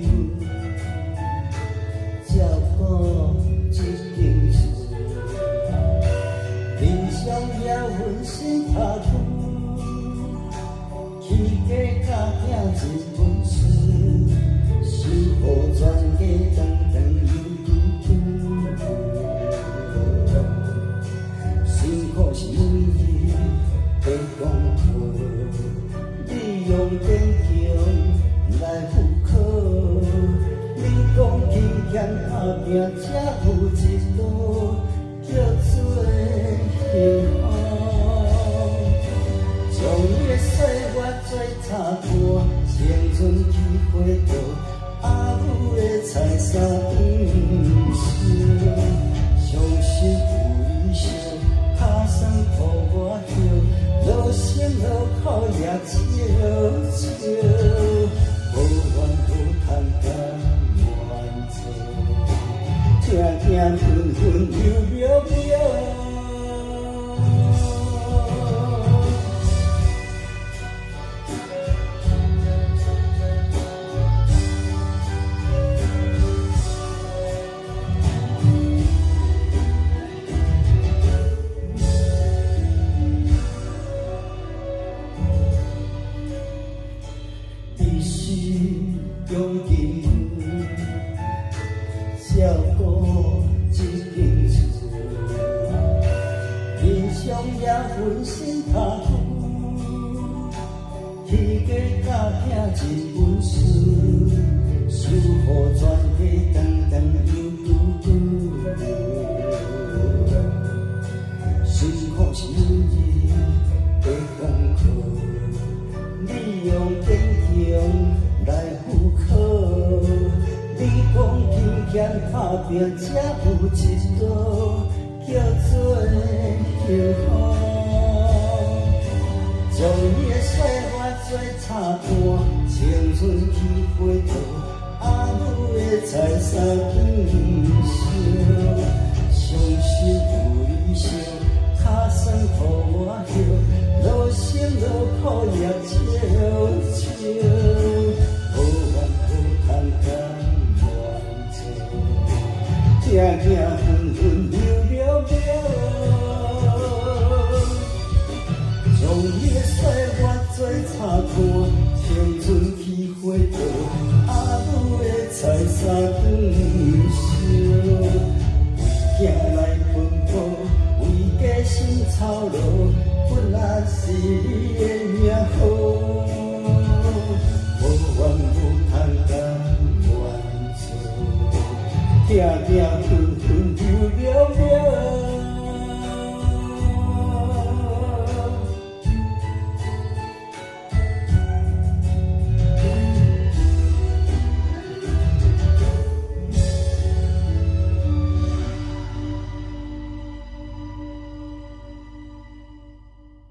門，照顧這間厝，面上也渾身拍久，起家甲疼真本事，守護全家長長悠久久。辛苦是每日的功課，你用堅強來赴考。你講勤儉打拼才有一道叫做幸福。將你的歲月做插伴，青春去花朵，阿母的菜三頓燒，傷心有你笑，跤酸予我歇，落心落苦也笑笑，無怨無嘆甘願做，疼疼恨恨又渺渺。必須用金門，照顧這間厝，面上也渾身拍久，起家甲疼真本事，守護全家長長悠久久。辛苦是每日的功課，你用堅強來赴考。你講勤儉打拼才有一道叫做幸福。將你的歲月做插伴，青春去花朵，阿母的菜三頓燒，傷心有你笑，跤酸予我歇，落心落苦也笑笑，無怨無嘆甘願做，疼疼恨恨又渺渺。將你的歲月做插伴，青春去花朵，阿母的菜三頓燒，